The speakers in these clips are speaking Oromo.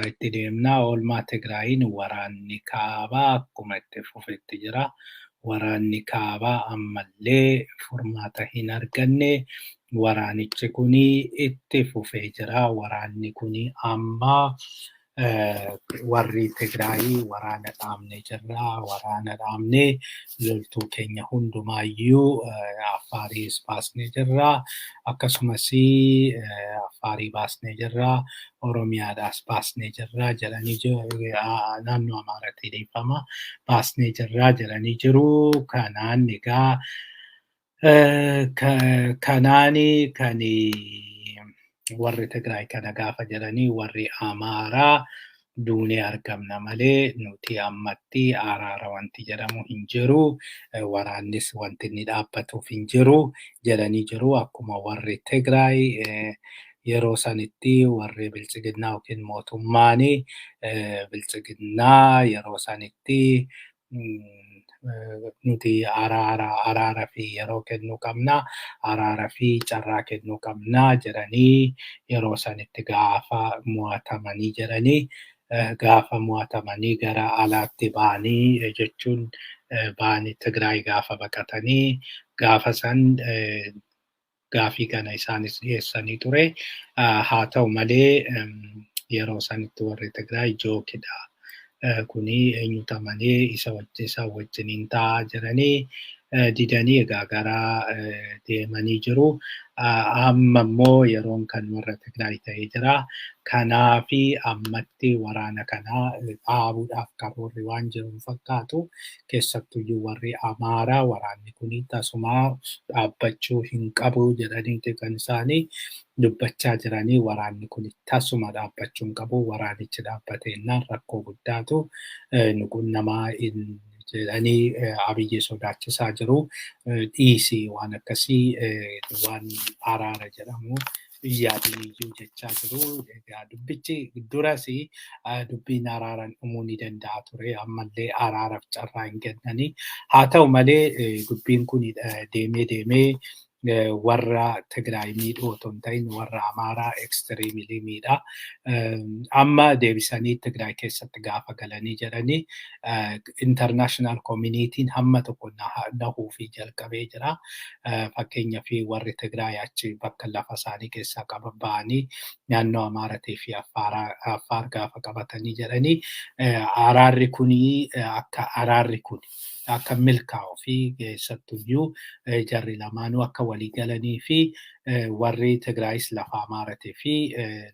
Tigraayitti deemnaa. Oolmaa Tigraayiin waraanni kaabaa akkuma itti fufetti jira. Waraanni kaabaa ammallee furmaata hin arganne. Waraanichi kuni itti fufee jira. Waraanni kuni amma warri Tigraayii waraana dhaabnee jirra. Waraana dhaabnee loltuu keenya hundumaayyuu Affaariis baasnee jirra. Akkasumas Affaarii baasnee jirra. Oromiyaadhaas baasnee jirra jedhanii jiru. Naannoo Amaaraatti dhiifama. Baasnee jirra jedhanii jiru. Kanaan egaa kanaani kan warri Tigraay kana gaafa jedhanii, warri Amaaraa duunee argamna malee nuti ammatti araara wanti jedhamu hin jiru. Waraannis wanti inni dhaabbatuuf hin jiru jedhanii jiru. Akkuma warri Tigraay yeroo sanitti warri Biltsiginnaa yookiin mootummaan Biltsiginnaa yeroo sanitti nuti araara fi yeroo kennuu qabna, araara fi carraa kennuu qabna jedhanii, yeroo sanitti gaafa mo'atamanii jedhanii, gaafa mo'atamanii gara alaatti ba'anii jechuun ba'anii Tigraay gaafa baqatanii, gaafa san gaafii kana isaanis dhiyeessanii ture. Haa ta'u malee, yeroo sanitti warri Tigraay jookedha. Kuni eenyuta malee isa wajjiniin taa'aa jiranii didanii egaa gara deemanii jiru. Amma immoo yeroon kan warra Tigraay ta'ee jira. Kanaafi ammatti waraana kana dhaabuudhaaf karoorri waan jiru hin fakkaatu. Keessattuyyuu warri Amaaraa waraanni kun tasumaa dhaabbachuu hin qabu jedhaniiti kan isaanii dubbachaa jiranii. Waraanni kun tasuma dhaabbachuu hin qabu. Waraanichi dhaabbateennaan rakkoo guddaatu nu qunnamaa jedhanii Abiyyi sodaachisaa jiru. Dhiisii, waan akkasii, waan araara jedhamu yaadiniyyuu jechaa jiru. Egaa dubbichi duras dubbiin araaraan dhumuu ni danda'a ture. Ammallee araaraaf carraa hin kennanii. Haa ta'u malee, dubbiin kun deemee deemee warra Tigraay miidhuu otoo hin ta'in warra Amaaraa extremely miidha. Amma deebisanii Tigraay keessatti gaafa galanii jedhanii, international communityn hamma tokko nahuufii jalqabee jira. Fakkeenyaaf, warri Tigraay achi bakka lafa isaanii keessaa qaba ba'anii naannoo Amaaratii fi Affaar gaafa qabatanii jedhanii, araarri kun akka milkaa'u fi keessattuyyuu jarri lamaanuu akka walii galanii fi warri Tigraayis lafa Amaaratii fi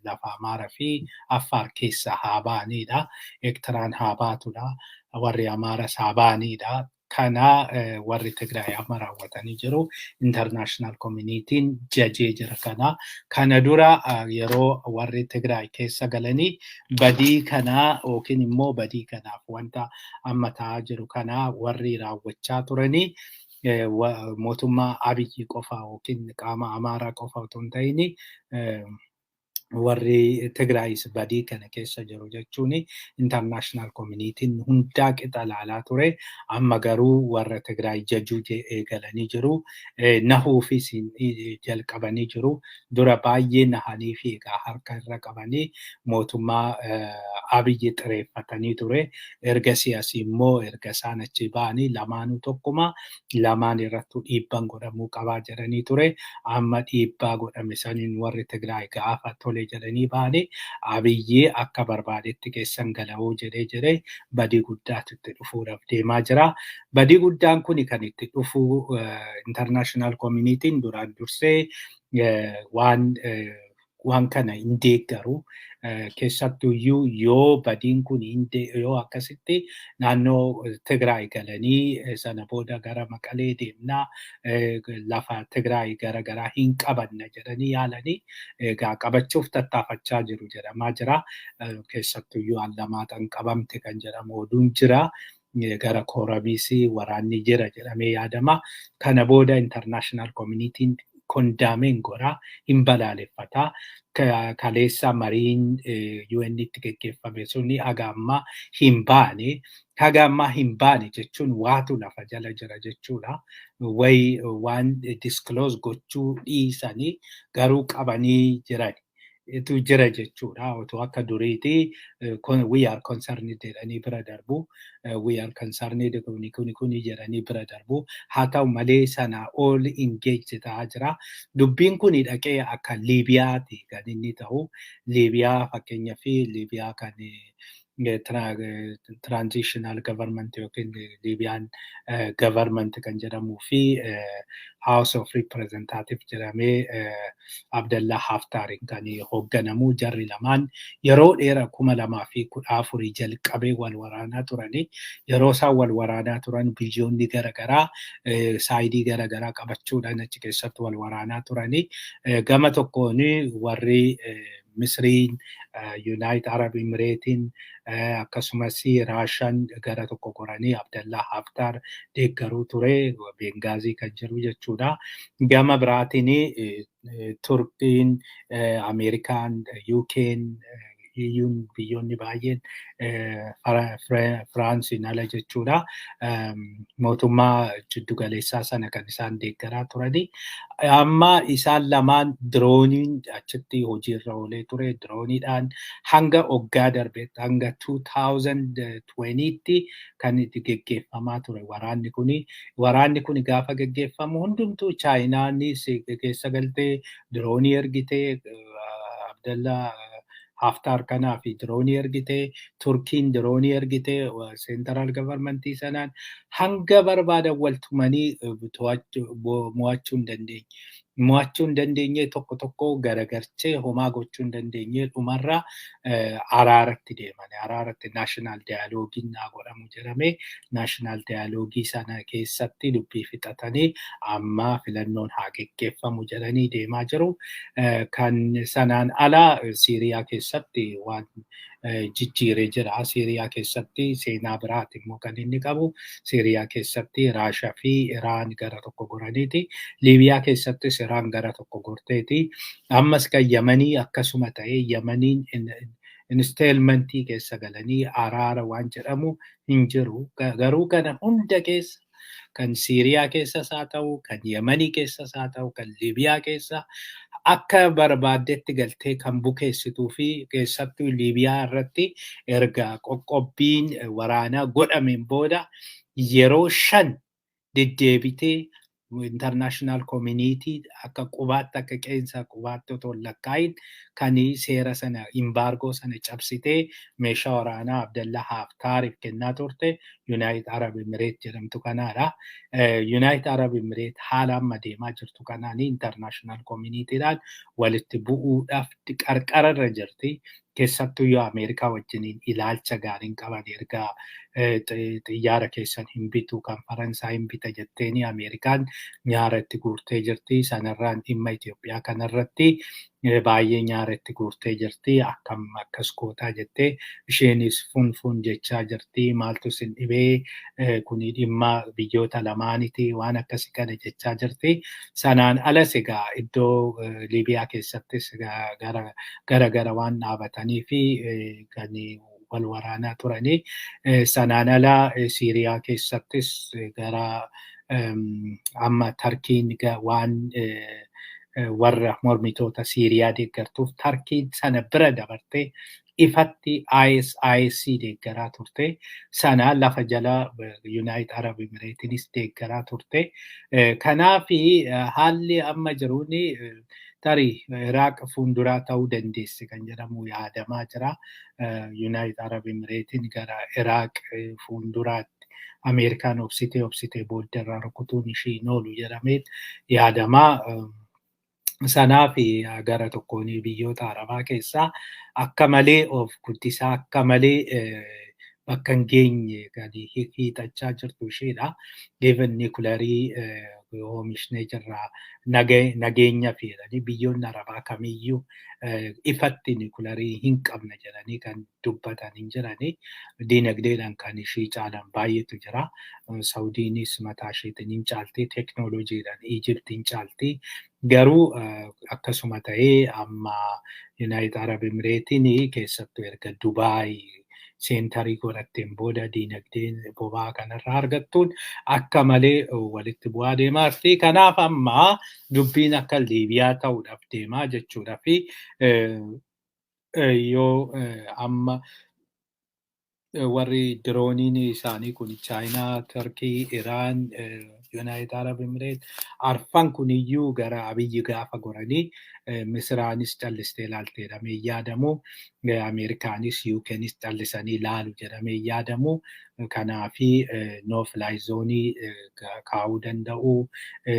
lafa Amaaraa fi Affaar keessaa haa ba'anidha. Eertiraan haa baatudha. Warri Amaaras haa ba'anidha. Kana warri Tigraay amma raawwatanii jiru. International communityn jajee jira kana. Kana dura yeroo warri Tigraay keessa galanii badii kanaa yookiin immoo badii kanaaf wanta amma ta'aa jiru kana warri raawwachaa turanii mootummaa Abiyyi qofa yookiin qaama Amaaraa qofa otoo hin ta'in, warri Tigraayis badii kana keessa jiru jechuun international communityn hundaa qixa ilaalaa ture. Amma garuu warra Tigraay jajuu eegalanii jiru. Nahuufis jalqabanii jiru. Dura baay'ee nahanii fi egaa harka irra qabanii mootummaa Abiyyi xireeffatanii ture. Ergasii asii immoo erga isaan achi ba'anii lamaanuu tokkuma, lamaan irrattuu dhiibban godhamuu qabaa jedhanii ture. Amma dhiibbaa godhame saniin warri Tigraay gaafa tole jedhanii ba'anii, Abiyyi akka barbaadetti keessan gala'uu jedhee badii guddaatu itti dhufuudhaaf deemaa jira. Badii guddaan kun kan itti dhufu international communityn duraan dursee waan kana hin deeggaru. Keessattuyyuu yoo badiin kun yoo akkasitti naannoo Tigraay galanii sana booda gara Maqalee deemnaa, lafa Tigraay gara garaa hin qabanna jedhanii yaalanii, egaa qabachuuf tattaafachaa jiru jedhamaa jira. Keessattuyyuu Allamaaxaan qabamte kan jedhamu oduun jira. Gara Kooramiis waraanni jira jedhamee yaadama. Kana booda international communityn condemn godha, hin balaaleffata. Kaleessa mariin UN itti geggeeffame suni haga ammaa hin baane. Haga ammaa hin baane jechuun waatu lafa jala jira jechuudha. Wayi waan disclose gochuu dhiisanii garuu qabanii jiran. Tu jira jechuudha. Otoo akka duriiti "We are concerned" jedhanii bira darbu. "We are concerned kuni kuni kuni" jedhanii bira darbu. Haa ta'u malee sana ol engage ta'aa jira. Dubbiin kun dhaqee akka Liibiyaati kan inni ta'u. Liibiyaa fakkeenyaa fi Liibiyaa kan transitional government yookiin Liibiyaan government kan jedhamuu fi House of Representative jedhamee Abdallaa Haftaariin kan hoogganamu, jarri lamaan yeroo dheeraa 2014 jalqabee wal waraanaa turanii. Yeroo isaan wal waraanaa turan biyyoonni garaagaraa side garaagaraa qabachuudhaan achi keessatti wal waraanaa turanii. Gama tokkoon warri Misriin, United Arab Emiratein, akkasumas Raashaan gara tokko goranii Abdallaa Haftaar deeggaruu ture, Bengaazii kan jiru jechuudha. Gama biraatiin Turkiin, Ameerikaan, UK'n, EU'n, biyyoonni baay'een, Firaansiin ala jechuudha. Mootummaa jiddu galeessaa sana kan isaan deeggaraa turani. Amma isaan lamaan dirooniin achitti hojiirra oolee ture. Dirooniidhaan hanga waggaa darbeetti, hanga 2020tti kan itti geggeeffamaa ture waraanni kuni. Waraanni kuni gaafa geggeeffamu hundumtuu Chaayinaanis keessa galtee diroonii ergitee, Abdallaa Haftaar kanaaf diroonii ergitee, Turkiin diroonii ergitee, central governmentii sanaan hanga barbaadan waltumanii mo'achuu hin dandeenye. Mo'achuu hin dandeenye, tokko tokko garagarchee homaa gochuu hin dandeenye. Dhumarra araaratti deeman. Araaratti national dialogueiin naa godhamu jedhamee, national dialogue sana keessatti dubbii fixatanii amma filannoon haa geggeeffamu jedhanii deemaa jiru. Kan sanaan ala Siiriyaa keessatti waan jijjiiree jira. Siiriyaa keessatti seenaa biraati immoo kan inni qabu. Siiriyaa keessatti Raashaa fi Iraan gara tokko goraniiti. Liibiyaa keessattis Iraan gara tokko gorteeti. Ammas kan Yamanii akkasuma ta'ee, Yamaniin installmentii keessa galanii araara waan jedhamu hin jiru. Garuu kana hunda keessa, kan Siiriyaa keessas haa ta'u, kan Yamanii keessas haa ta'u, kan Liibiyaa keessa akka barbaaddetti galtee kan bukeessituu fi keessattuu Liibiyaa irratti erga qoqqobbiin waraanaa godhameen booda yeroo 5 deddeebitee international community akka qubaatti, akka qeensa qubaatti otoo hin lakkaa'in kan seera sana, embargo sana cabsitee meeshaa waraanaa Abdallaa Haftaariif kennaa turte United Arab Emirates jedhamtu kanaadha. United Arab Emirates haala amma deemaa jirtu kanaan international communityidhaan walitti bu'uudhaaf qarqararra jirti. Keessattuu yoo Ameerikaa wajjiniin ilaalcha gaariin qaban, erga xiyyaara keessan hin bitu, kan Faransaay hin bita jetteeni Ameerikaan nyaara itti guurtee jirti. Sanarraan dhimma Itoophiyaa kanarratti baay'ee nyaara itti guurtee jirti. Akkam akkas gootaa jettee isheenis funfun jechaa jirti. Maaltu sin dhibee, kuni dhimma biyyoota lamaaniti, waan akkasii kana jechaa jirti. Sanaan alas egaa iddoo Liibiyaa keessattis gara gara waan dhaabatanii fi kan wal waraanaa turanii. Sanaan ala Siiriyaa keessattis gara amma Tarkiin waan warra mormitoota Siiriyaa deeggartuuf, Tarkiin sana bira dabartee ifatti ISIS deeggaraa turte. Sana lafa jala United Arab Emiratesinis deeggaraa turte. Kanaaf haalli amma jiruun tarii Iraaq fuulduraa ta'uu dandeessi kan jedhamu yaadamaa jira. United Arab Emiratesin gara Iraaq fuulduraatti Ameerikaan obsitee obsitee booddarraa rukutuun ishii hin oolu jedhamee yaadamaa. Sanaaf gara tokkoon biyyoota Arabaa keessaa akka malee of guddisaa, akka malee bakka hin geenye kan hiixachaa jirtu isheedha. Even nuclearii oomishnee jirra, nageenya fi biyyoonni Arabaa kamiyyuu ifatti nuclearii hin qabna jedhanii kan dubbatan hin jirani. Diinagdeedhaan kan ishii caalan baay'eetu jira. Saudiinis mataa isheetiin hin caalti, teeknooloojiidhaan Ijiptiin hin caalti. Garuu akkasuma ta'ee amma United Arab Emiratein keessattuu erga Dubaay centerii godhatteen booda diinagdeen boba'aa kanarraa argattuun akka malee walitti bu'aa deemaa jirti. Kanaaf amma dubbiin akka Liibiyaa ta'uudhaaf deemaa jechuudha fi Yoo amma warri dirooniin isaanii kun Chaayinaa, Turkii, Iraan, United Arab Emirates arfan kun iyyuu gara Abiyyi gaafa goranii, Misiraanis callistee ilaalte jedhamee yaadamu. Ameerikaanis UKnis callisanii ilaalu jedhamee yaadamu. Kanaafi no fly zone kaa'uu danda'u.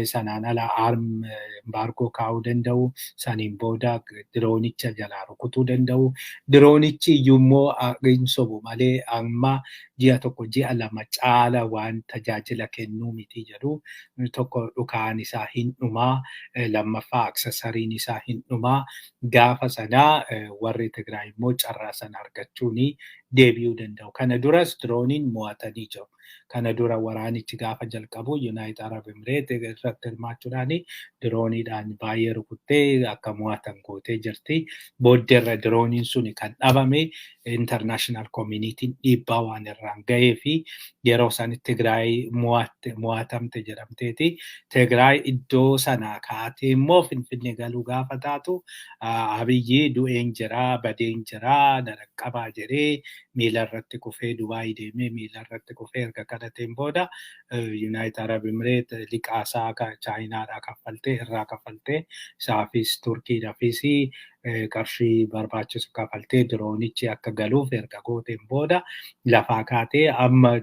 Sanaan ala arm embargo kaa'uu danda'u. Saniin booda diroonicha jalaa rukutuu danda'u. Diroonichi iyyuu immoo hin sobu malee amma ji'a 1, ji'a 2 caala waan tajaajila kennuu miti jedhu. Tokko, dhukaan isaa hin dhumaa. Lammaffaa, accessoryn isaa hin dhumaa. Gaafa sanaa warri Tigraay immoo carraa sana argachuun deebi'uu danda'u. Kana duras dirooniin mo'atanii jiru. Kana dura waraanichi gaafa jalqabu United Arab Emirates irratti hirmaachuudhaan dirooniidhaan baay'ee rukuttee akka mo'atan gootee jirti. Booddeerra dirooniin suni kan dhabame international communityn dhiibbaa waan irraan gahee fi yeroo san Tigraay mo'atamte jedhamteeti. Tigraay iddoo sanaa kaatee immoo Finfinnee galuu gaafa taatu, Abiyyi du'een jiraa, badeen jiraa, na dhaqqabaa jedhee miila irratti kufee, Dubaay deemee miila irratti kufee erga kadhateen booda, United Arab Emirates liqaasaa Chaayinaadhaa kaffaltee, irraa kaffaltee, isaafis Turkiidhaafis qarshii barbaachisu kaffaltee, diroonichi akka galuuf erga gooteen booda lafaa kaatee, amma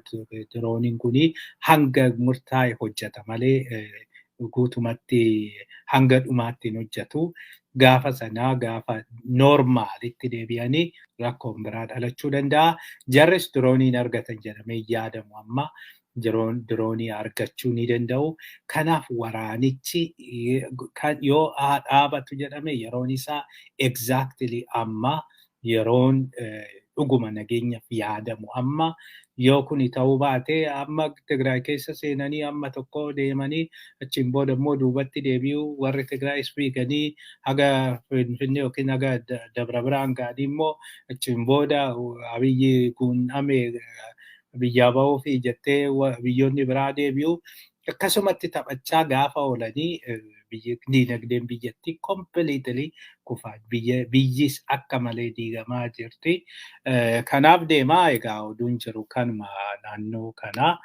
dirooniin kuni hanga murtaa'e hojjeta malee guutumatti hanga dhumaatti hin hojjetu. Gaafa sanaa gaafa normalitti deebi'anii rakkoon biraa dhalachuu danda'a. Jarris dirooniin argatan jedhamee yaadamu, amma diroonii argachuu ni danda'u. Kanaaf waraanichi yoo dhaabatu jedhame yeroon isaa exactly amma, yeroon dhuguma nageenyaaf yaadamu amma. Yoo kuni ta'uu baate, amma Tigraay keessa seenanii amma tokko deemanii achiin booda immoo duubatti deebi'uu, warri Tigraayis fiiganii haga Finfinnee yookiin haga Dabra Biraan ga'anii immoo achiin booda Abiyyi kun ame biyyaa bahuu fi jettee biyyoonni biraa deebi'u, akkasumatti taphachaa gaafa oolanii diinagdeen biyyattii completely kufaa, biyyis akka malee diigamaa jirti. Kanaaf deemaa egaa oduun jiru kanuma naannoo kanaa.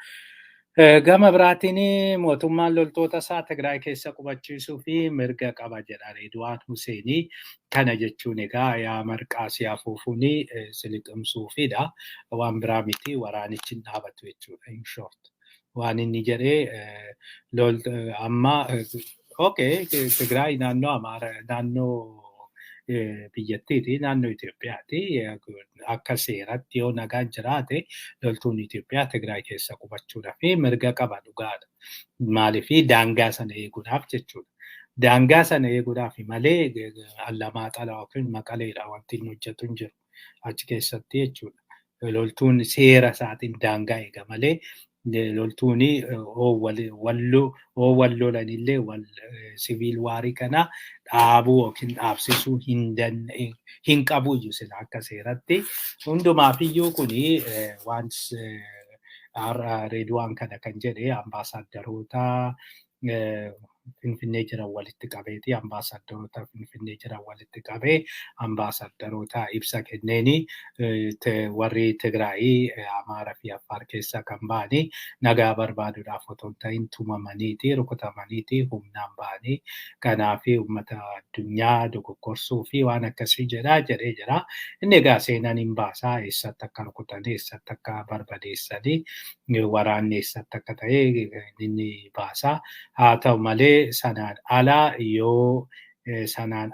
Gama biraatiin mootummaan loltoota isaa Tigraay keessa qubachiisuu fi mirga qaba jedha Reedwaan Huseenii. Kana jechuun egaa yaa marqaa si afuufuun si liqimsuufidha. Waan biraa miti, waraanichi hin dhaabatu jechuudha in short. Waan inni jedhee amma, okay, Tigraay naannoo Amaara, naannoo biyyattiiti, naannoo Itoophiyaati. Akka seeratti yoo nagaan jiraate loltuun Itoophiyaa Tigraay keessa qubachuudhaaf mirga qaba, dhugaadha. Maaliif? Daangaa sana eeguudhaaf jechuudha. Daangaa sana eeguudhaaf malee Allamaaxaa yookiin Maqaleedha wanti inni hojjetu hin jiru achi keessatti jechuudha. Loltuun seera isaatiin daangaa eega malee loltuun hoo wal lolanillee wal civil warii kana dhaabuu yookiin dhaabsisuu hin qabu iyyuu sila akka seeratti. Hundumaafiyyuu kuni waan Reedwaan kana kan jedhe ambaasaaddaroota Finfinnee jiran walitti qabeeti. Ambaasaaddaroota Finfinnee jiran walitti qabee ambaasaaddaroota ibsa kenneeni, warri Tigraayii, Amaaraa fi Affaar keessaa kan ba'anii nagaa barbaaduudhaaf otoo hin ta'in tumamaniiti, rukutamaniiti, humnaan ba'anii, kanaaf uummata addunyaa dogoggorsuu fi waan akkasii jedhaa jedhee jira. Inni egaa seenaan hin baasaa, eessatti akka rukutanii, eessatti akka barbadeessanii, waraanni eessatti akka ta'e inni baasaa. Haa ta'u malee sanaan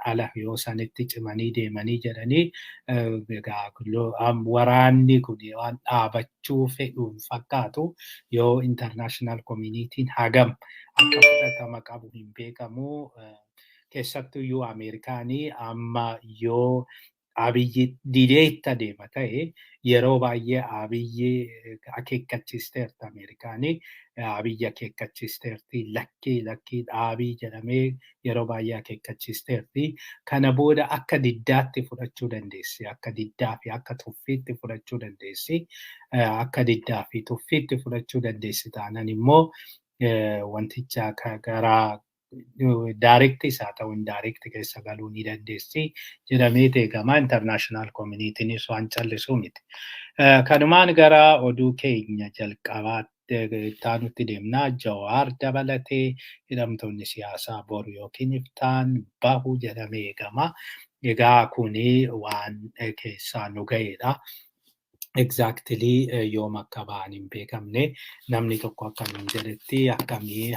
ala yoo sanitti cimanii deemanii jedhanii, egaa waraanni kun waan dhaabachuu fedhu fakkaatu. Yoo international communityn hagam akka fudhatama qabu hin beekamu. Keessattuyyuu Ameerikaanii amma yoo Abiyyi didee itti adeema ta'e, yeroo baay'ee Abiyyi akeekkachiisteerti Ameerikaanii. Abiyyi akeekkachiisteerti, lakkii lakkii dhaabii jedhamee yeroo baay'ee akeekkachiisteerti. Kana booda akka diddaatti fudhachuu dandeessi. Akka diddaa fi akka tuffiitti fudhachuu dandeessi. Akka diddaa fi tuffiitti fudhachuu dandeessi taanan immoo wanticha gara Direct isaa ta'u indirect keessa galuu ni dandeessi jedhamee eegama. International communitynis waan callisuu miti. Kanumaan gara oduu keenya jalqabaatti ittaanutti deemnaa. Jawaar dabalatee hidhamtoonni siyaasaa boru yookiin iftaan bahu jedhamee eegama. Egaa kuni waan keessaa nu ga'edha. Exactly yoom akka ba'an hin beekamne. Namni tokko akkamiin jedhetti, akkamii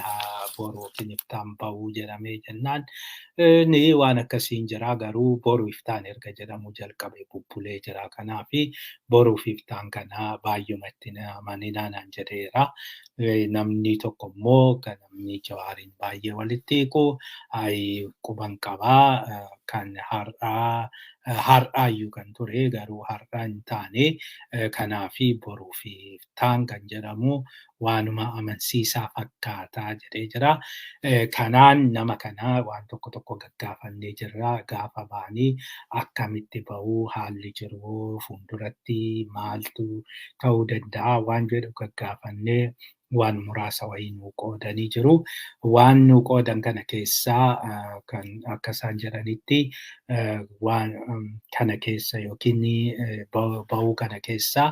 boru yookiin iftaan bahuu jedhamee jennaan, ni waan akkasiin jira, garuu boru iftaan erga jedhamu jalqabe bubbulee jira. Kanaafi boruuf iftaan kana baay'umatti amaninaa naan jedheera. Namni tokko immoo kan namni Jawaariin baay'ee walitti hiiku quban qabaa, kan har'aa har'aayyuu kan ture garuu har'aa hin taane. Kanaafi boruu fi iftaan kan jedhamu waanuma amansiisaa fakkaataa jedhee jira. Kanaan nama kana waan tokko tokko gaggaafannee jirra. Gaafa ba'anii akkamitti bahuu, haalli jiru fuulduratti maaltu ta'uu danda'a waan jedhu gaggaafannee waan muraasa wayii nuu qoodanii jiru. Waan nuu qoodan kana keessaa kan akka isaan jedhanitti waan kana keessa yookiin bahuu kana keessaa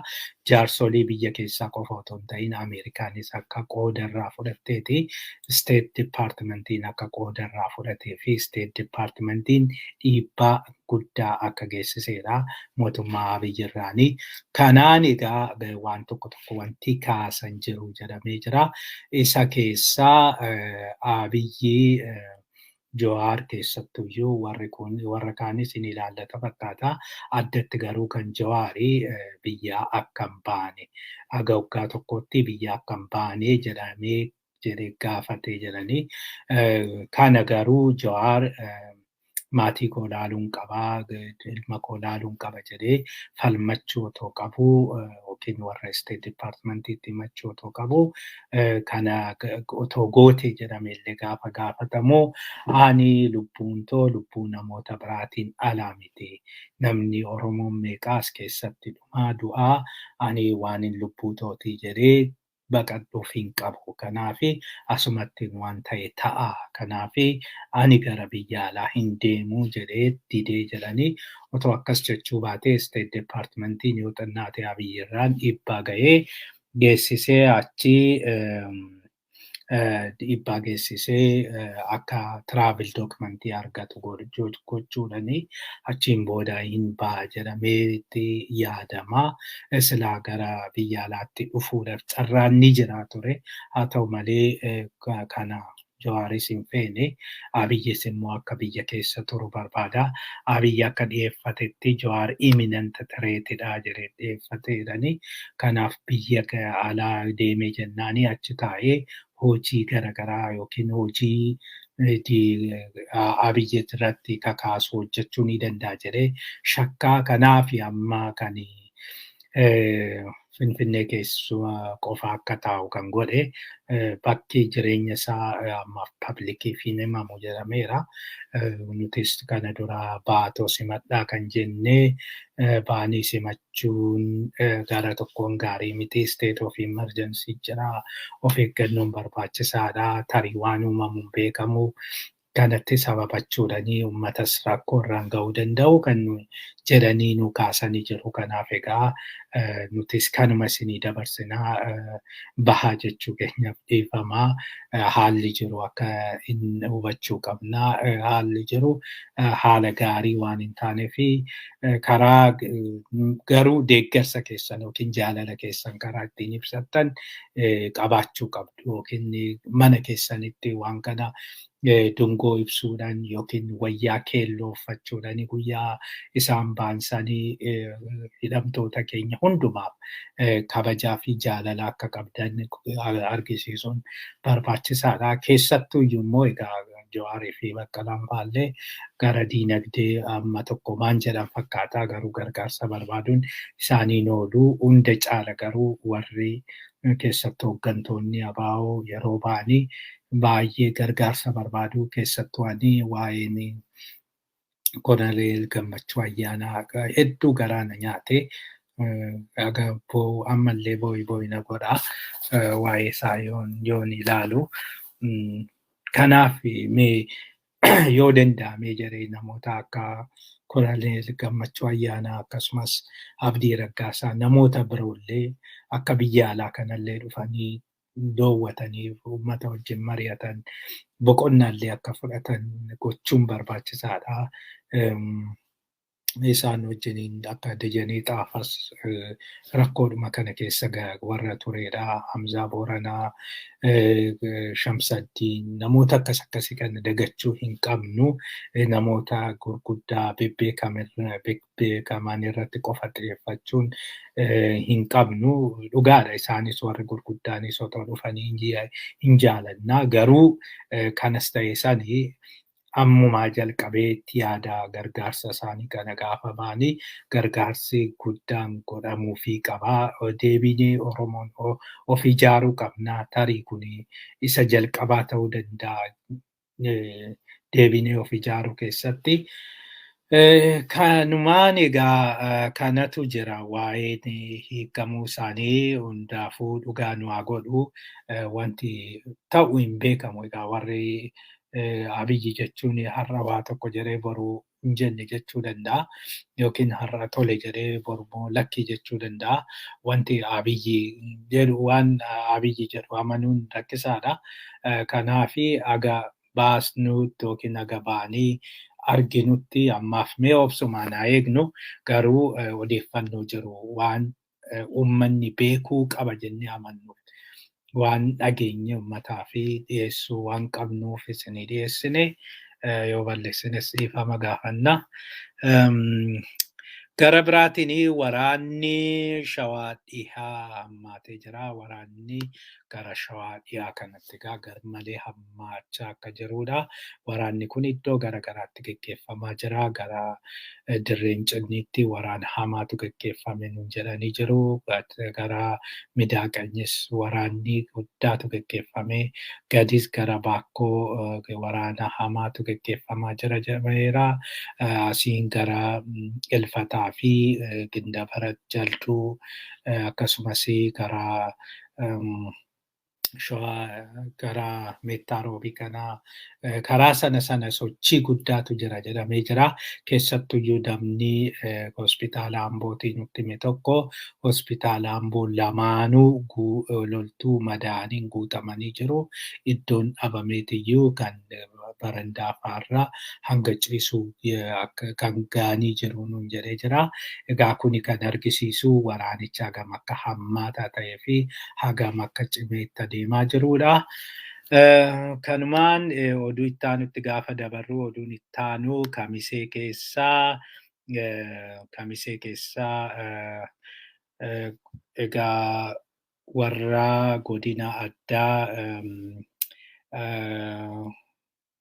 jaarsolii biyya keessaa qofa otoo hin ta'in Ameerikaanis akka qooda irraa fudhatteeti. State Departmentiin akka qooda irraa fudhatee fi State Departmentiin dhiibbaa guddaa akka geessiseedha mootummaa Abiyyi irraanii. Kanaan egaa waan tokko tokko wanti kaasan jiru jedhamee jira. Isa keessaa Abiyyi Jawaar keessattuyyuu, warri kun warra kaanis ni ilaallata fakkaata. Addatti garuu kan Jawaarii biyya akka hin baane, haga waggaa tokkotti biyya akka hin baane jedhamee jedhee gaafatee jedhanii. Kana garuu Jawaar maatii koo ilaaluun qabaa, ilma koo ilaaluun qaba jedhee falmachuu otoo qabuu yookiin warra State Departmentiitti himachuu otoo qabuu, kana otoo goote jedhamellee gaafa gaafatamu, ani lubbuun too lubbuu namoota biraatiin alaa miti. Namni Oromoon meeqaa as keessatti dhumaa du'aa, ani waan hin lubbuu tootii jedhee baqadhuuf hin qabu. Kanaafi asumatti waan ta'e ta'a. Kanaafi ani gara biyya alaa hin deemuu jedhee didee jedhanii. Otoo akkas jechuu baatee State Departmentiin yoo xinnaate Abiyyi irraan dhiibbaa ga'ee geessisee achi dhiibbaa geessisee akka travel documentii argatu gochuudhani achiin booda hin ba'a jedhameetti yaadama. Silaa gara biyya alaatti dhufuudhaaf carraan ni jira ture. Haa ta'u malee kana Jawaaris hin feene, Abiyyis immoo akka biyya keessa turu barbaada. Abiyyi akka dhiyeeffatetti Jawaar imminent threatidha jedhee dhiyeeffateedhani. Kanaaf biyya alaa deemee jennaani achi taa'ee hojii garaagaraa yookiin hojii Abiyyi irratti kakaasu hojjechuu ni danda'a jedhee shakkaa. Kanaaf amma kan Finfinnee keessuma qofa akka taa'u kan godhe, bakki jireenya isaa ammaaf publiciif hin himamu jedhameera. Nutis kana dura baatoo simadhaa kan jennee, baanii simachuun gara tokkoon gaarii miti. State of emergency jira. Of eeggannoon barbaachisaadha. Tarii waan uumamu hin beekamu. Kanatti sababachuudhanii uummatas rakkoo irraan ga'uu danda'u kan jedhanii nu kaasanii jiru. Kanaaf egaa nutis kanuma isinii dabarsinaa. Bahaa jechuu keenyaaf dhiifamaa. Haalli jiru akka hin hubachuu qabnaa. Haalli jiru haala gaarii waan hin taanee fi karaa garuu deeggarsa keessan yookiin jaalala keessan karaa ittiin ibsattan qabaachuu qabdu, yookiin mana keessanitti waan kana dungoo ibsuudhaan yookiin wayyaa keelloo uffachuudhaan guyyaa isaan baansanii hidhamtoota keenya hundumaaf kabajaa fi jaalala akka qabdan argisiisuun barbaachisaadha. Keessattuu immoo egaa Jawaarii fi Baqqalaan faallee gara diinagdee amma tokko maan jedhan fakkaataa, garuu gargaarsa barbaaduun isaaniin oolu. Hunda caala garuu warri keessattuu hooggantoonni ABO yeroo ba'anii baay'ee gargaarsa barbaadu. Keessattuu ani waa'een Koloneel Gammachuu Ayyaanaa hedduu garaa na nyaate. Ammallee boo'i boo'i na godha waa'ee isaa yoon ilaalu. Kanaaf Kanaaf mee yoo danda'ame jedhee namoota akka Koloneel Gammachuu Ayyaanaa akkasumas Abdii Raggaasaa, namoota biroollee akka biyya alaa kanallee dhufanii daawwatanii uummata wajjin mari'atan, boqonnaallee akka fudhatan gochuun barbaachisaadha. Isaan wajjiniin akka Dajanee Xaafas rakkoodhuma kana keessa warra turedha. Hamzaa Booranaa, Shamsaddiin, namoota akkas akkasii kana dagachuu hin qabnu. Namoota gurguddaa bebbeekaman irratti qofa xiyyeeffachuun hin qabnu. Dhugaadha, isaanis warri gurguddaanis otoo dhufanii hin jaalannaa. Garuu kanas ta'e sanii ammumaa jalqabee itti yaada gargaarsa isaanii kana gaafa ba'anii gargaarsi guddaan godhamuufii qabaa. Deebinee Oromoon of ijaaruu qabna. Tarii kun isa jalqabaa ta'uu danda'a deebinee of ijaaruu keessatti. Kanumaan egaa kanatu jira waa'een hiikamuu isaanii. Hundaafuu dhugaa nu haa godhu. Wanti ta'u hin beekamu. Egaa warri Abiyyi jechuun har'a waa tokko jedhee boruu hin jenne jechuu danda'a. Yookiin har'a tole jedhee borummoo lakkii jechuu danda'a. Wanti Abiyyi jedhu, waan Abiyyi jedhu amanuun rakkisaadha. Kanaafi aga baasnutti yookiin aga ba'anii arginutti ammaaf mee obsumaan haa eegnu. Garuu odeeffannoo jiru, waan uummanni beekuu qaba jennee amannu, waan dhageenye uummataa fi dhiyeessuu waan qabnuuf isinii dhiyeessine. Yoo balleessines dhiifama gaafanna. Gara biraatiin waraanni Shawaa Dhihaa hammaatee jira. Waraanni gara Shawaa Dhihaa kanatti egaa garmalee hammaachaa akka jirudha. Waraanni kun iddoo gara garaatti geggeeffamaa jira. Gara Dirreen Cinniitti waraana hamaatu geggeeffame nuun jedhanii jiru. Gara Midaaqanyis waraanni guddaatu geggeeffame. Gadis gara Baakkoo waraana hamaatu geggeeffamaa jira jedhameera. Asiin gara Ilfataa fi Gindabara Jalduu, akkasumas gara Shawaa gara Meettaa Roobii kanaa karaa sana sana sochii guddaatu jira jedhamee jira. Keessattuyyuu namni hospitaala Ambootii nutti hime tokko, hospitaala Amboo lamaanuu loltuu madaa'aniin guutamanii jiru. Iddoon dhabameetiyyuu kan barandaa fa'aarra hanga ciisuu kan ga'anii jiru nuun jedhee jira. Egaa kuni kan argisiisu waraanicha hagam akka hammaataa ta'ee fi hagam akka cimeetti adeemaa jirudha. Kanumaan oduu ittaanutti gaafa dabarru, oduun ittaanu Kamisee keessaa egaa warra godina addaa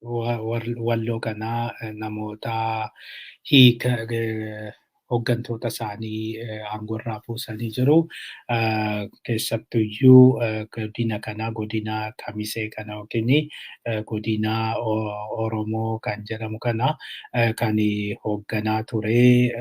Walloo kanaa namoota hiika hooggantoota isaanii aangoorraa buusanii jiru. Keessattuyyuu godina kana, godina Kamisee kana yookiin godina Oromoo kan jedhamu kana kan hoogganaa ture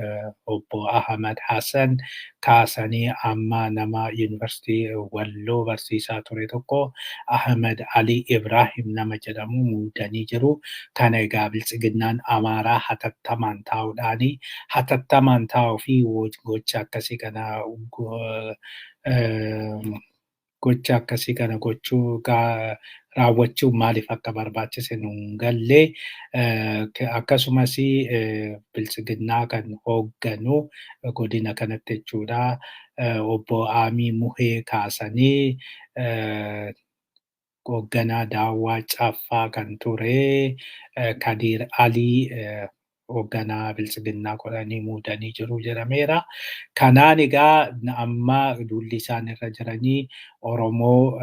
obbo Ahmad Hassan kaasanii amma nama yuunivarsiitii Walloo barsiisaa ture tokko, Ahmad Ali Ibrahim nama jedhamu muudanii jiru. Kana egaa biltsiginnaan Amaaraa hatattamaan taa'uudhaani, hatattamaan taa'uu fi gocha akkasii kana gochuu raawwachuun maaliif akka barbaachise nu hin galle. Akkasumas biltsiginnaa kan hoogganu godina kanatti jechuudha, obbo Aamii Muhee kaasanii hoogganaa Daawwaa Caffaa kan ture Kadiir Alii hoogganaa biltsiginnaa godhanii muudanii jiru jedhameera. Kanaan egaa amma duulli isaan irra jiranii Oromoo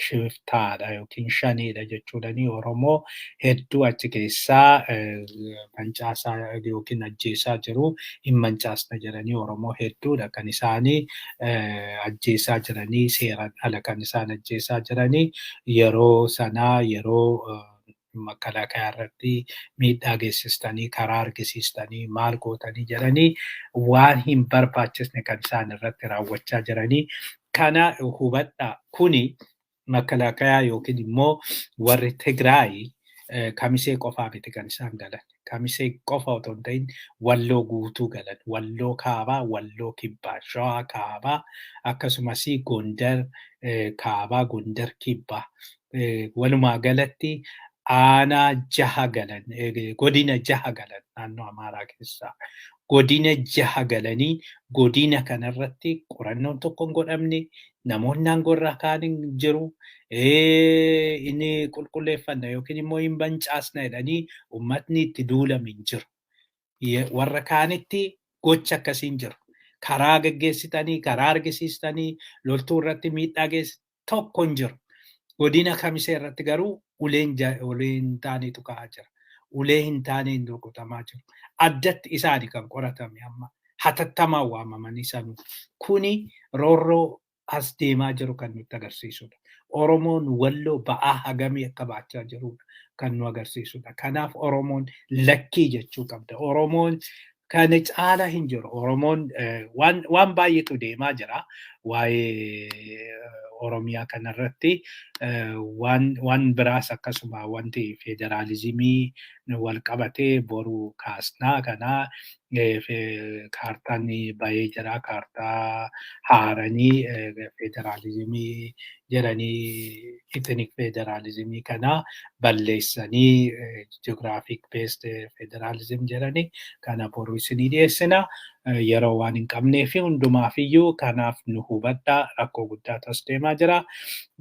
shiftaadha yookiin shaneedha jechuudhani Oromoo hedduu achi keessaa mancaasaa yookiin ajjeesaa jiru. Hin mancaasna jedhanii Oromoo hedduudha kan isaanii ajjeesaa jiranii, seeraan ala kan isaan ajjeesaa jiranii. Yeroo sanaa yeroo makalaakaa irratti miidhaa geessistanii, karaa argisiistanii, maal gootanii jedhanii waan hin barbaachisne kan isaan irratti raawwachaa jiranii. Kana hubadhaa, kuni Makalakayaa yookiin immoo warri Tigraay Kamisee qofaa miti kan isaan galan. Kamisee qofa otoo hin ta'in Walloo guutuu galan. Walloo kaabaa, Walloo kibbaa, Shawaa kaabaa, akkasumas Gondar kaabaa, Gondar kibbaa. Walumaa galatti aanaa jaha galan, godina jaha galan naannoo Amaaraa keessaa. Godina jaha galanii godina kanarratti qorannoon tokko hin godhamne, namoonni aangoo irraa ka'an hin jiru. Inni qulqulleeffanna yookiin immoo hin bancaasna jedhanii uummatni itti duulame hin jiru. Warra kaanitti gocha akkasii hin jiru. Karaa geggeessitanii, karaa argisiistanii, loltuu irratti miidhaa geessi tokko hin jiru. Godina Kamisee irratti garuu uleen hin taanetu ka'aa jira. Ulee hin taaneen rukutamaa jiru. Addatti isaani kan qoratame amma hatattamaan waamamanii sanuu. Kuni roorroo as deemaa jiru kan nutti agarsiisudha. Oromoon Walloo ba'aa hagamii akka baachaa jirudha kan nu agarsiisudha. Kanaaf Oromoon lakkii jechuu qabda. Oromoon kana caala hin jiru. Oromoon waan baay'eetu deemaa jira. Waa'ee Oromiyaa kanarratti waan biraas akkasuma wanti federaalizimii wal qabatee boru kaasnaa kanaa, kaartaan bahee jira. Kaartaa haaranii federaalizimii jedhanii ethnic federaalizimii kana balleessanii geographic based federalism jedhanii kana boru isinii dhiyeessina. Yeroo waan hin qabnee fi hundumaafiyyuu kanaaf nu hubadhaa, rakkoo guddaatu as deemaa jira.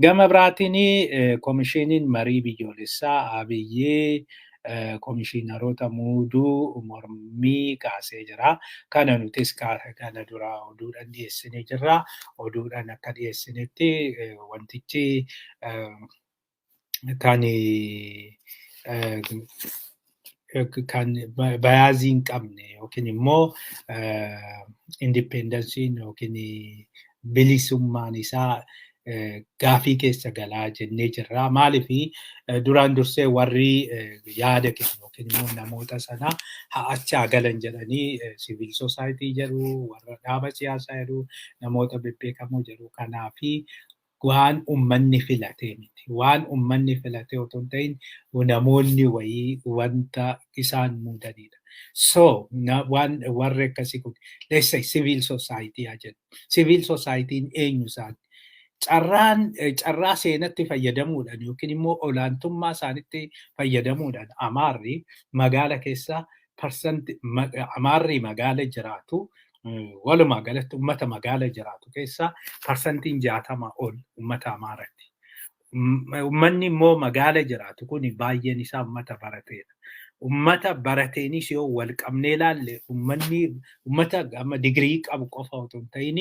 Gama biraatiin koomishiniin marii biyyoolessaa Abiyyee komishiinaroota muuduu mormii kaasee jira. Kana nutis kana dura oduudhaan dhiyeessinee jirra. Oduudhaan akka dhiyeessinetti wantichi kan biasii hin qabne yookiin immoo independenceiin yookiin bilisummaan isaa gaafii keessa galaa jennee jirra. Maaliif duraan dursee warri yaada kennu yookiin immoo namoota sana haa galan jedhanii civil society jedhu, warra dhaaba siyaasaa jedhu, namoota bebbeekamoo jedhu. Kanaafi waan uummanni filatee miti. Waan uummanni filatee otoo hin ta'in namoonni wayii wanta isaan muudanidha. So waan warri akkasii kun, let's say, civil society haa jennu. Civil societyin eenyu isaan? Carraan carraa seenatti fayyadamuudhaan yookiin immoo olaantummaa isaanitti fayyadamuudhaan Amaarri magaala keessa parsanti Amaarri magaala jiraatu, walumaa galatti uummata magaala jiraatu keessa 60% ol uummata Amaaraati. Uummanni immoo magaala jiraatu kun baay'een isaa uummata barateedha. Uummata barateenis yoo wal qabnee ilaalle, uummanni uummata amma digirii qabu qofa otoo hin ta'in,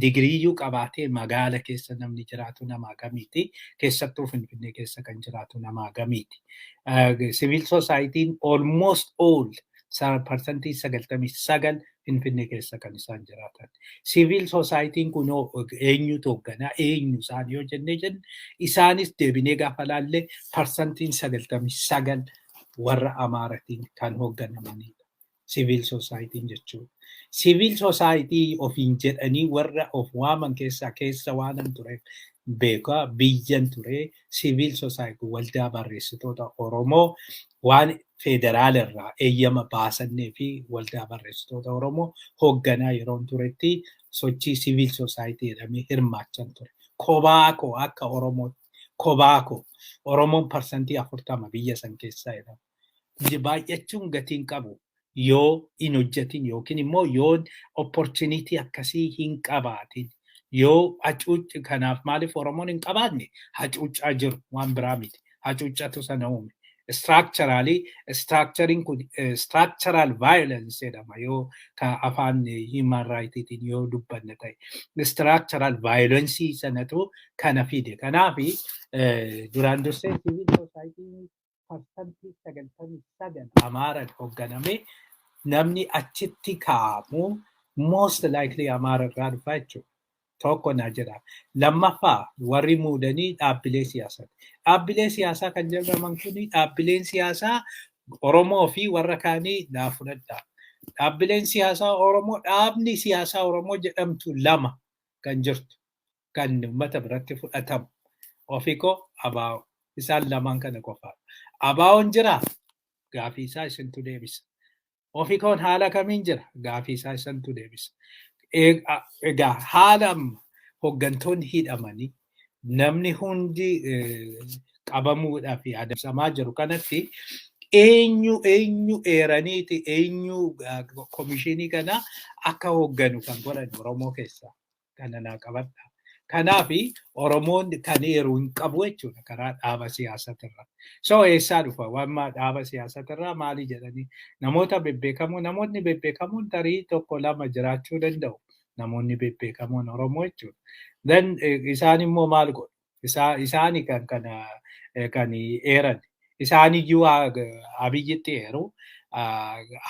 digiriiyyuu qabaatee magaala keessa namni jiraatu nama hagamiiti? Keessattuu Finfinnee keessa kan jiraatu nama hagamiiti? Civil societyin almost all 99% Finfinnee keessa kan isaan jiraatan. Civil societyin kun eenyutu hoogganaa, eenyu isaan yoo jennee jenne, isaanis deebinee gaafa laalle 99% warra Amaaratiin kan hoogganamanidha. Civil societyin jechuudha. Civil society ofiin jedhanii warra of waaman keessaa keessa waanan tureef beekaa biyyan ture. Civil society waldaa barreessitoota Oromoo waan federaala irraa eeyyama baasannee fi waldaa barreessitoota Oromoo hoogganaa yeroon turetti sochii civil society jedhamee hirmaachan ture. Kophaa koo akka Oromootti, kophaa koo Oromoon 40% biyya san keessaa jedhama. Baay'achuun gatiin qabu yoo hin hojjetin yookiin immoo yoo opportunity akkasii hin qabaatin, yoo hacuucci. Kanaaf maaliif Oromoon hin qabaanne? Hacuuccaa jiru, waan biraa miti. Hacuuccatu sana uume. Structurally, structuring kun structural violence jedhama yoo ka afaan human right'iitiin yoo dubbanne ta'e. Structural violence sanatu kana fide. Kanaaf duraan dursee civil society 99% Amaaraan hoogganame, namni achitti kaa'amu most likely Amaara irraa dhufa jechuudha. Tokko naa jedha. Lammaffaa, warri muudanii dhaabbilee siyaasaati. Dhaabbilee siyaasaa kan jedhaman kuni, dhaabbileen siyaasaa Oromoo fi warra kaanii naa fudhadha. Dhaabbileen siyaasaa Oromoo, dhaabni siyaasaa Oromoo jedhamtu lama kan jirtu kan uummata biratti fudhatamu. OFIKO, ABO, isaan lamaan kana qofaadha. ABO'n jira, gaafii isaa isintu deebisa. OFIKOon haala kamiin jira? Gaafii isaa isintu deebisa. Egaa haala amma hooggantoonni hidhamanii, namni hundi qabamuudhaa fi adamsamaa jiru kanatti, eenyu eenyu eeraniiti eenyu komishinii kana akka hoogganu kan godhan Oromoo keessaa? Kana naa qabadha. Kanaafi Oromoon kan eeru hin qabu jechuudha karaa dhaaba siyaasatirra. So eessaa dhufa? Waan dhaaba siyaasatirraa maali jedhanii namoota bebbeekamoo, namoonni bebbeekamoon tarii tokko lama jiraachuu danda'u. Namoonni bebbeekamoon Oromoo jechuudha. Then isaan immoo maal godhu? Isaani kan kana kan eeran. Isaaniyyuu Abiyyitti eeru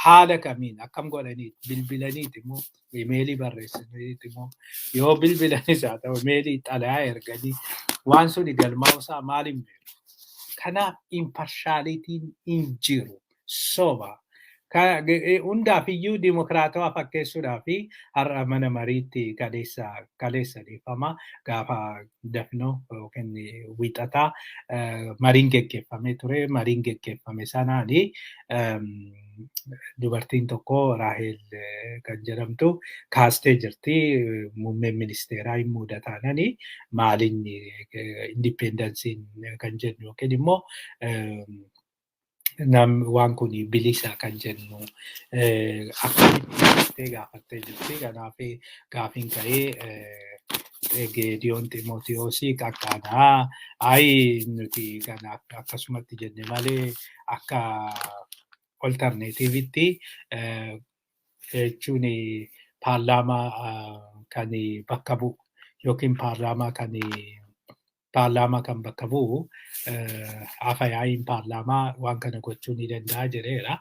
haala kamiin, akkam godhanii, bilbilaniiti immoo, imeelii barreessaniiti immoo, yoo bilbilanis haa ta'u imeelii, xalayaa erganii, waan suni galmaa'usaa maaliin beeku? Kanaaf impartialityn hin jiru. Soba. Hundaaf iyyuu dimokiraatawaa fakkeessuudhaa fi har'a mana mariitti, kaleessa, kaleessa dhiifama, gaafa dafnoo yookiin wiixataa mariin geggeeffamee ture. Mariin geggeeffame sanaani dubartiin tokko, Raahel kan jedhamtu, kaastee jirti. Muummeen ministeeraa hin muudataanani maaliin independencyn kan jennu yookiin immoo nam waan kun bilisa kan jennu akkamitti jettee gaafattee jirti. Kanaaf gaafiin ka'ee Geediyoon Ximootiyoosii qaqqaanaa ayi nuti kanaaf akkasumatti jenne malee akka alternativeitti jechuun paarlaamaa kan bakka bu'u yookiin paarlaamaa kan bakka bu'u afa yaa'iin paarlaamaa waan kana gochuu ni danda'a jedheera.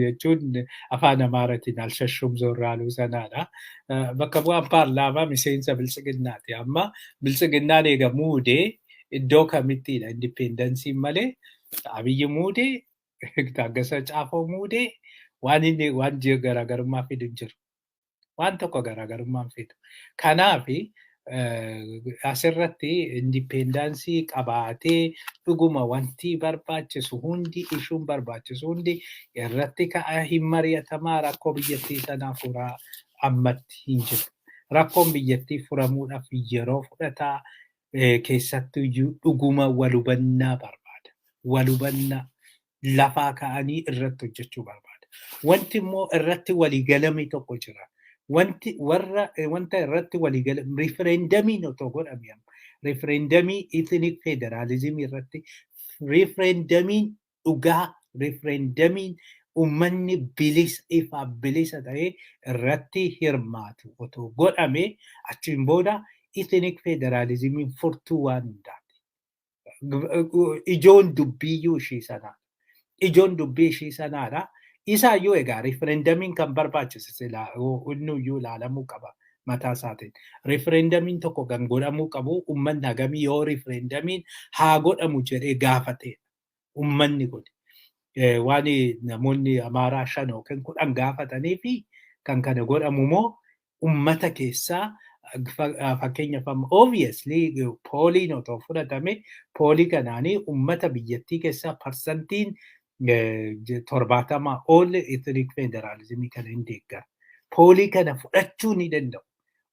Jechuun afaan Amaaraatiin alshashum zorraaluu sanaadha. Bakka bu'aan paarlaamaa miseensa Biltsiginnaati. Amma Biltsiginnaan eega muudee iddoo kamittiidha independencyn malee? Abiyyi muudee, Taaggasa Caafoo muudee, waan inni waan garaagarummaa fidu hin jiru. Waan tokko garaagarummaa hin fidu. Kanaafi asirratti independence qabaatee dhuguma wanti barbaachisu hundi, issueun barbaachisu hundi irratti ka'aa hin mari'atamaa, rakkoo biyyattii sanaa furaa ammatti hin jiru. Rakkoon biyyattii furamuudhaaf yeroo fudhataa, keessattuu iyyuu dhuguma walhubannaa barbaada. Walhubannaa lafaa ka'anii irratti hojjechuu barbaada. Wanti immoo irratti waliigalame tokko jira. Wanti warra wanta irratti waliigalame referendumiin otoo godhame, amma referendumii ethnic federalismii irratti, referendumiin dhugaa, referendumiin uummanni bilisa, ifaa bilisa ta'ee irratti hirmaatu otoo godhame, achiin booda ethnic federalismiin furtuu waan hundaati. Ijoon dubbiiyyuu ishii sanaa. Ijoon dubbii ishii sanaadha. Isaayyuu egaa referendumiin kan barbaachise silaa innuyyuu ilaalamuu qaba mataa isaatiin. Referendumiin tokko kan godhamuu qabu uummanni hagamii yoo referendumiin haa godhamu jedhee gaafatedha. Uummanni kun waan namoonni Amaaraa 5 yookiin 10 gaafatanii fi kan kana godhamu moo uummata keessaa? Fakkeenyaaf amma obviously polliin otoo fudhatame, pollii kanaanii uummata biyyattii keessaa parsantiin 70 ol ethnic federalismii kana hin deeggara. Pollii kana fudhachuu ni danda'u.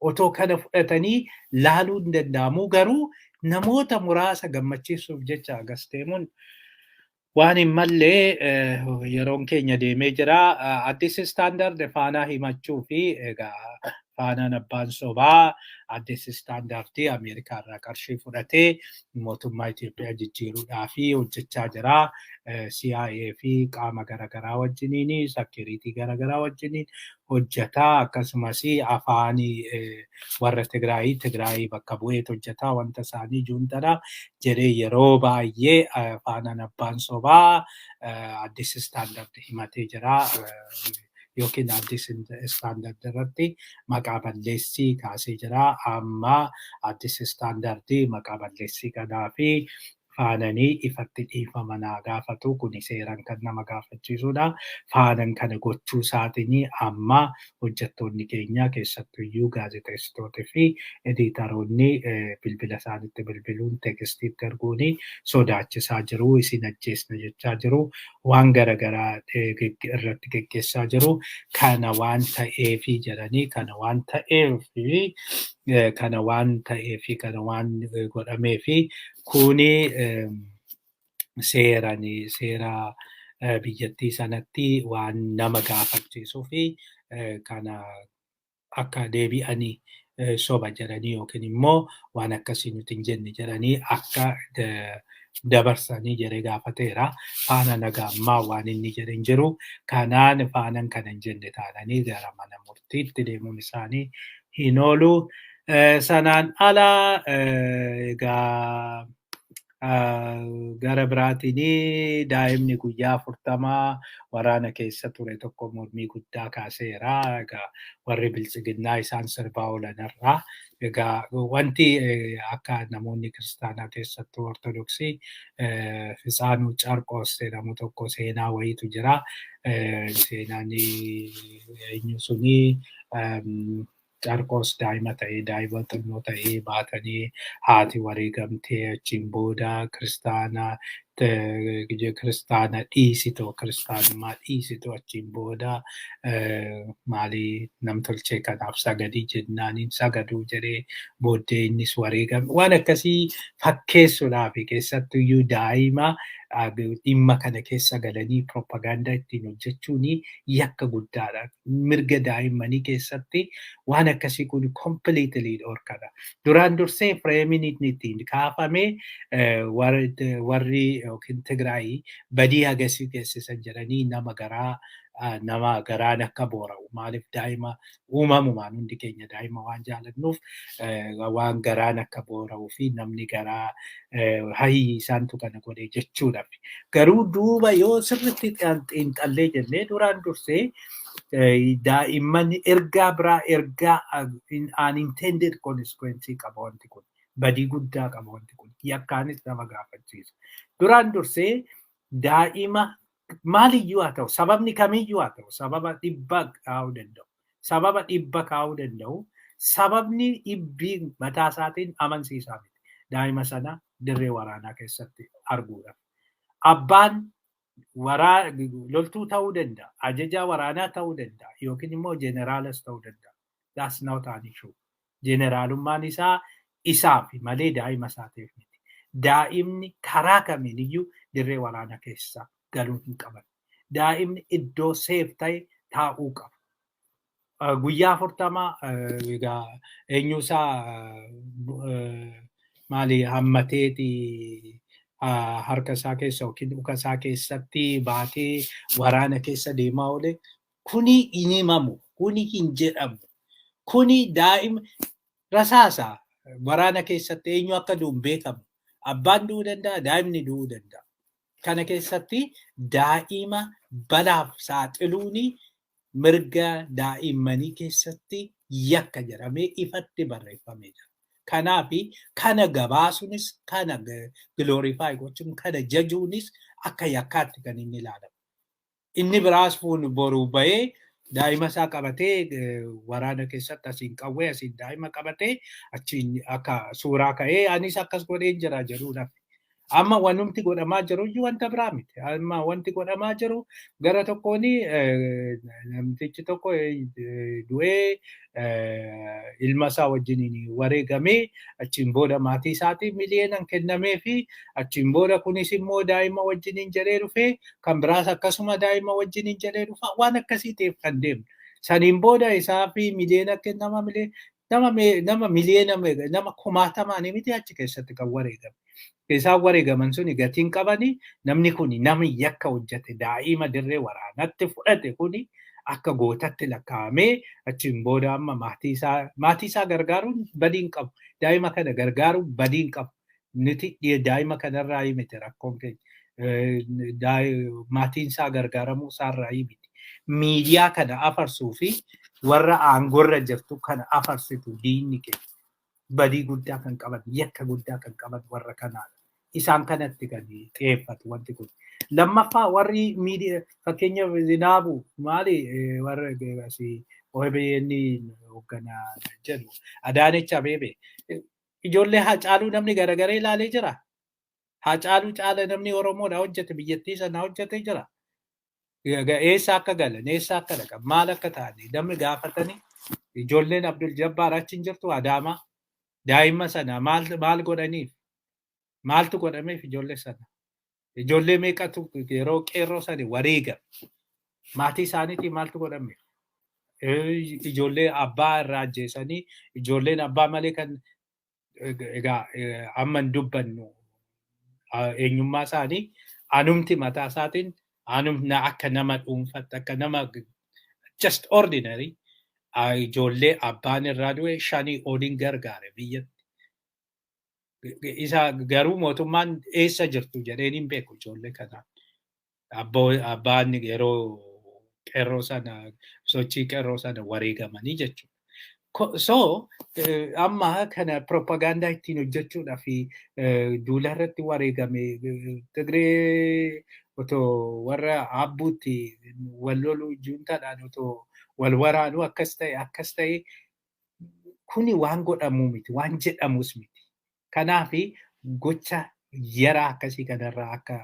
Otoo kana fudhatanii laaluu hin danda'amu, garuu namoota muraasa gammachiisuuf jecha agas deemuun waan hin mallee. Yeroon keenya deemee jira. Addis Standard Faanaa himachuu fi egaa Faanaan abbaan sobaa Addis Standard Ameerikaa irraa qarshii fudhatee mootummaa Itoophiyaa jijjiiruudhaa fi hojjechaa jira. CIA fi qaama garaagaraa wajjiniin, security garaagaraa wajjiniin hojjetaa, akkasumas afaanii warra Tigraayii, Tigraayii bakka bu'eet hojjetaa, wanta isaanii juuntadha jedhee yeroo baay'ee Faanaan abbaan sobaa Addis Standard himatee jira. Yookiin Addis Standard irratti maqaa balleessii kaasee jira. Amma Addis Standard maqaa balleessii kanaa fi Faananii ifatti dhiifama naa gaafatu, kuni seeraan kan nama gaafachiisudha. Faanan kana gochuu isaatiin amma hojjettoonni keenya, keessattuyyuu gaazexeessitootii fi editaroonni, bilbila isaanitti bilbiluun, textiitti erguun sodaachisaa jiru, isin ajjeesna jechaa jiru, waan garaagaraa irratti geggeessaa jiru. Kana waan ta'eefi jedhanii, kana waan ta'eefi, kana waan ta'eefi, kana waan godhameefi, kuni seeraan seera biyyattii sanatti waan nama gaafachiisuu fi kana akka deebi'anii soba jedhanii yookiin immoo waan akkasii nuti hin jenne jedhanii akka dabarsanii jedhee gaafateera. Faana nagaa ammaa waan inni jedhe hin jiru. Kanaan faanan kana hin jenne taananii gara mana murtiitti deemuun isaanii hin oolu. Sanaan ala egaa gara biraatiin daa'imni guyyaa 40 waraana keessa ture tokko mormii guddaa kaaseera. Egaa warri biltsiginnaa isaan sirbaa oolanirraa. Egaa wanti akka namoonni kiristaanaa, keessattuu Ortodoksii, Fitsaanuu Carqoos jedhamu tokko seenaa wayiitu jira. Seenaan eenyu suni, Carqoos daa'ima ta'ee, daa'ima xinnoo ta'ee baatanii haati wareegamtee, achiin booda kiristaana dhiisitoo, kiristaanummaa dhiisitoo, achiin booda maalii namtolchee kanaaf sagadii jennaaniin sagaduu jedhee booddee innis wareegame. Waan akkasii fakkeessuudhaaf, keessattuyyuu daa'ima dhimma kana keessa galanii propagaandaa ittiin hojjechuun yakka guddaadha. Mirga daa'immanii keessatti waan akkasii kun completely dhorkadha. Duraan dursee frameiin inni ittiin kaafame warri yookiin Tigraay badii hagasii geessisan jedhanii nama garaa nama garaan akka boora'u, maaliif daa'ima uumamumaan hundi keenya daa'ima waan jaalannuuf, waan garaan akka boora'uu fi namni garaa hayii isaantu kana godhe jechuudhaaf. Garuu duuba yoo sirriitti xiinxallee jennee, duraan dursee daa'imman ergaa biraa, ergaa unintended consequence qaba wanti kun. Badii guddaa qaba wanti kun. Yakkaanis nama gaafachiisa. Duraan dursee daa'ima maaliyyuu haa ta'u, sababni kamiyyuu haa ta'u, sababa dhibba kaa'uu danda'u. Sababa dhibba kaa'uu danda'u. Sababni dhibbii mataa isaatiin amansiisaa miti. Daa'ima sana dirree waraanaa keessatti arguudha. Abbaan loltuu ta'uu danda'a, ajajaa waraanaa ta'uu danda'a, yookiin immoo jeeneraalas ta'uu danda'a. That's not an issue. Jeeneraalummaan isaa isaaf malee daa'ima isaatiif miti. Daa'imni karaa kamiin iyyuu dirree waraanaa keessa galuu hin qaban. Daa'imni iddoo safe ta'e taa'uu qaba. Guyyaa 40 egaa eenyuusaa maali hammateeti harka isaa keessa yookiin dhuka isaa keessatti baatee waraana keessa deemaa oole. Kuni hin himamu, kuni hin jedhamu. Kuni daa'ima rasaasa waraana keessatti eenyu akka du'u hin beekamu. Abbaan du'uu danda'a, daa'imni du'uu danda'a. Kana keessatti daa'ima balaaf saaxiluuni mirga daa'immanii keessatti yakka jedhamee ifatti barreeffamee jira. Kanaaf kana gabaasuunis, kana glorify gochuun, kana jajuunis akka yakkaatti kan inni ilaalamu. Inni biraas fuun boruu bahee daa'ima isaa qabatee waraana keessatti asiin qawwee, asiin daa'ima qabatee, achiin akka suuraa ka'ee anis akkas godheen jira jedhuudhaaf. Amma wanumti godhamaa jiru iyyuu wanta biraa miti. Amma wanti godhamaa jiru gara tokkoon namtichi tokko du'ee, ilma isaa wajjiniin wareegamee, achiin booda maatii isaatiin miliyoonaan kennamee fi achiin booda kunis immoo daa'ima wajjiniin jedhee dhufee, kan biraas akkasuma daa'ima wajjiniin jedhee dhufa, waan akkasiitiif kan deemnu. Saniin booda isaa fi miliyoona kennama, nama nama miliyoona nama kumaatamaan miti achi keessatti kan wareegame. Isaan wareegaman suni gatiin qabanii, namni kun namni yakka hojjete daa'ima dirree waraanatti fudhate kuni akka gootatti lakkaa'amee, achiin booda amma maatii isaa gargaaruun badii hin qabu. Daa'ima kana gargaaruun badii hin qabu. Nuti daa'ima kanarraa miti rakkoon keenya. Maatiin isaa gargaaramuu isaarraa miti. Miidiyaa kana afarsuu fi warra aangorra jirtu kana afarsitu diinni keenya. Badii guddaa kan qaban, yakka guddaa kan qaban warra kanaadha. Isaan kanatti kan xiyyeeffatu wanti kun. Lammaffaa warri miidiyaa fakkeenyaaf Zinaabu maali warra asii OBN hoogganaa jedhu Adaanech Abeebee ijoollee Haacaaluu namni garagaree ilaalee jira. Haacaaluu caala namni Oromoodha hojjete biyyattii sana hojjete jira. Eessa akka galan, eessa akka dhaqan, maal akka ta'an namni gaafatanii ijoolleen Abdul Jabbaar achi hin jirtu Adaamaa daa'ima sana maal godhaniif maaltu godhameef ijoollee sana. Ijoollee meeqatu yeroo qeerroo sani wareegame. Maatii isaaniitiin maaltu godhameef? Ijoollee abbaa irraa ajjeesanii ijoolleen abbaa malee kan egaa amma hin dubbannu eenyummaa isaanii anumti mataa isaatiin anumna akka nama dhuunfaatti akka nama just ordinary ijoollee abbaan irraa du'e 5 oliin gargaare biyyatti. Isa garuu mootummaan eessa jirtu jedheen hin beeku ijoollee kanaan. Abbaan yeroo qeerroo sana sochii qeerroo sana wareegamanii jechuudha. So amma kana propagaandaa ittiin hojjechuudhaaf duula irratti wareegame Tigree otoo warra abbuutti wal loluu juuntaadhaan otoo wal waraanuu akkas ta'e akkas ta'e kuni waan godhamuu miti waan jedhamus miti. Kanaaf gocha yaraa akkasii kanarraa akka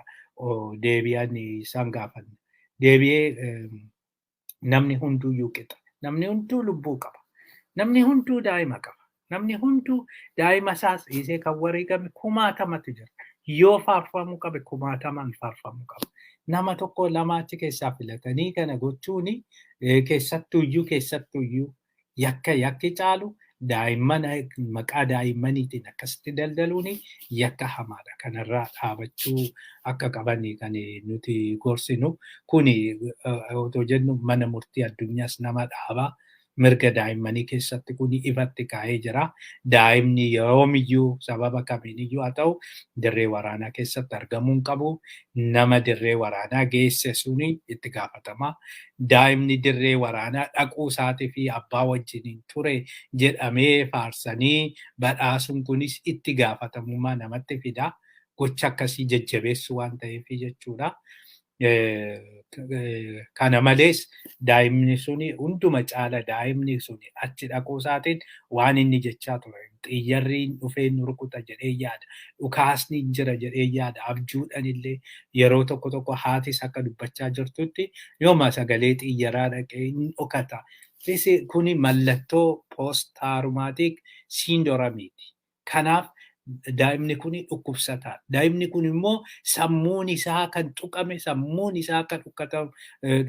deebi'an isaan gaafanna. Deebi'ee namni hunduyyuu qixa. Namni hunduu lubbuu qaba. Namni hunduu daa'ima qaba. Namni hunduu daa'ima isaas dhiisee kan wareegame kumaatamatu jira. Yoo faarfamuu qabe kumaatamaan faarfamuu qaba. Nama tokko lama achi keessaa filatanii kana gochuun keessattuyyuu yakka yakki caalu daa'imman maqaa daa'immaniitiin akkasitti daldaluun yakka hamaadha. Kanarraa dhaabachuu akka qaban kan nuti gorsinu. Kuni otoo jennu mana murtii addunyaas nama dhaabaa. Mirga daa'immanii keessatti kuni ifatti kaa'ee jira. Daa'imni yoomiyyuu sababa kamiiniyyuu haa ta'u dirree waraanaa keessatti argamuu hin qabu. Nama dirree waraanaa geesse suni itti gaafatama. Daa'imni dirree waraanaa dhaquu isaatii fi abbaa wajjiniin ture jedhamee faarsanii badhaasuun kunis itti gaafatamummaa namatti fida. Gocha akkasii jajjabeessu waan ta'eef jechuudha. Kana malees daa'imni suni hunduma caala daa'imni suni achi dhaquu isaatiin waan inni jechaa ture xiyyarri dhufee nu rukuta jedhee yaada dhukaasni jira jedhee yaada abjuudhaan illee yeroo tokko tokko haatis akka dubbachaa jirtutti yooma sagalee xiyyaraa dhaqee hin dhokata. Kuni mallattoo post traumatic syndrome. Kanaaf daa'imni kun dhukkubsataadha. Daa'imni kun immoo sammuun isaa kan tuqame, sammuun isaa kan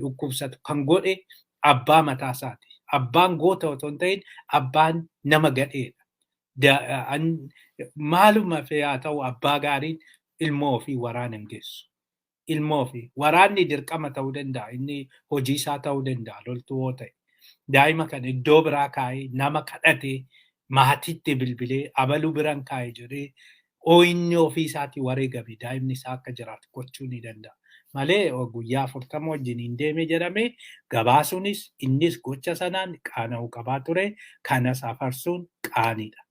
dhukkubsatu kan godhe abbaa mataa isaati. Abbaan goota otoo hin ta'in abbaan nama gadheedha. Maaluma haa ta'u abbaa gaariin ilmoo ofii waraana hin geessu. Ilmoo ofii waraanni dirqama ta'uu danda'a. Inni hojii isaa ta'uu danda'a loltuu yoo ta'e. Daa'ima kana iddoo biraa kaa'ee nama kadhatee maatiitti bilbilee abaluu biraan kaa'ee jedhee inni ofii isaatii wareegame daa'imni isaa akka jiraatu gochuu ni danda'a. Malee guyyaa 40 wajjin hin deeme jedhamee gabaasuunis innis gocha sanaan qaana'uu qabaa ture. Kanas afarsuun qaaniidha.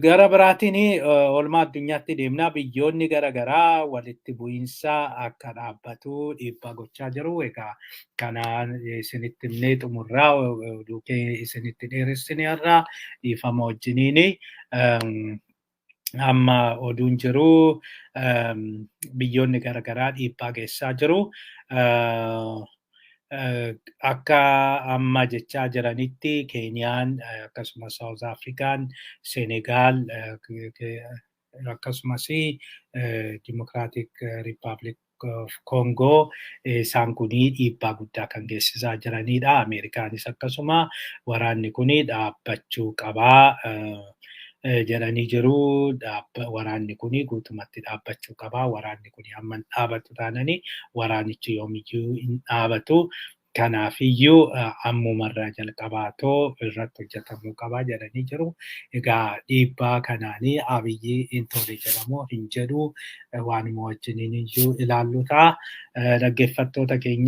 Gara biraatiin oolmaa addunyaatti deemnaa biyyoonni garaagaraa walitti bu'iinsa akka dhaabbatu dhiibbaa gochaa jiru. Egaa kanaan isinitti himnee xumurraa oduu isinitti dheeressineerraa dhiifama wajjiniini. Amma oduun jiru biyyoonni garaagaraa dhiibbaa geessaa jiru. Akka amma jechaa jiranitti Keeniyaan akkasumas South Afrikaan, Senegaal akkasumas Democratic Republic of Congo isaan kunii dhiibbaa guddaa kan geessisaa jiranidha. Ameerikaanis akkasuma waraanni kuni dhaabbachuu qabaa jedhanii jiru. Waraanni kuni guutumatti dhaabbachuu qabaa. Waraanni kuni hamma hin dhaabatu taananii waraanichi yoomiyyuu hin dhaabatu. Kanaafiyyuu ammumarraa jalqabaatoo irratti hojjetamuu qabaa jedhanii jiru. Egaa dhiibbaa kanaanii Abiyyi hin tole jedhamoo hin jedhu waanuma wajjiniin iyyuu ilaallu ta'a. Dhaggeeffattoota keenya.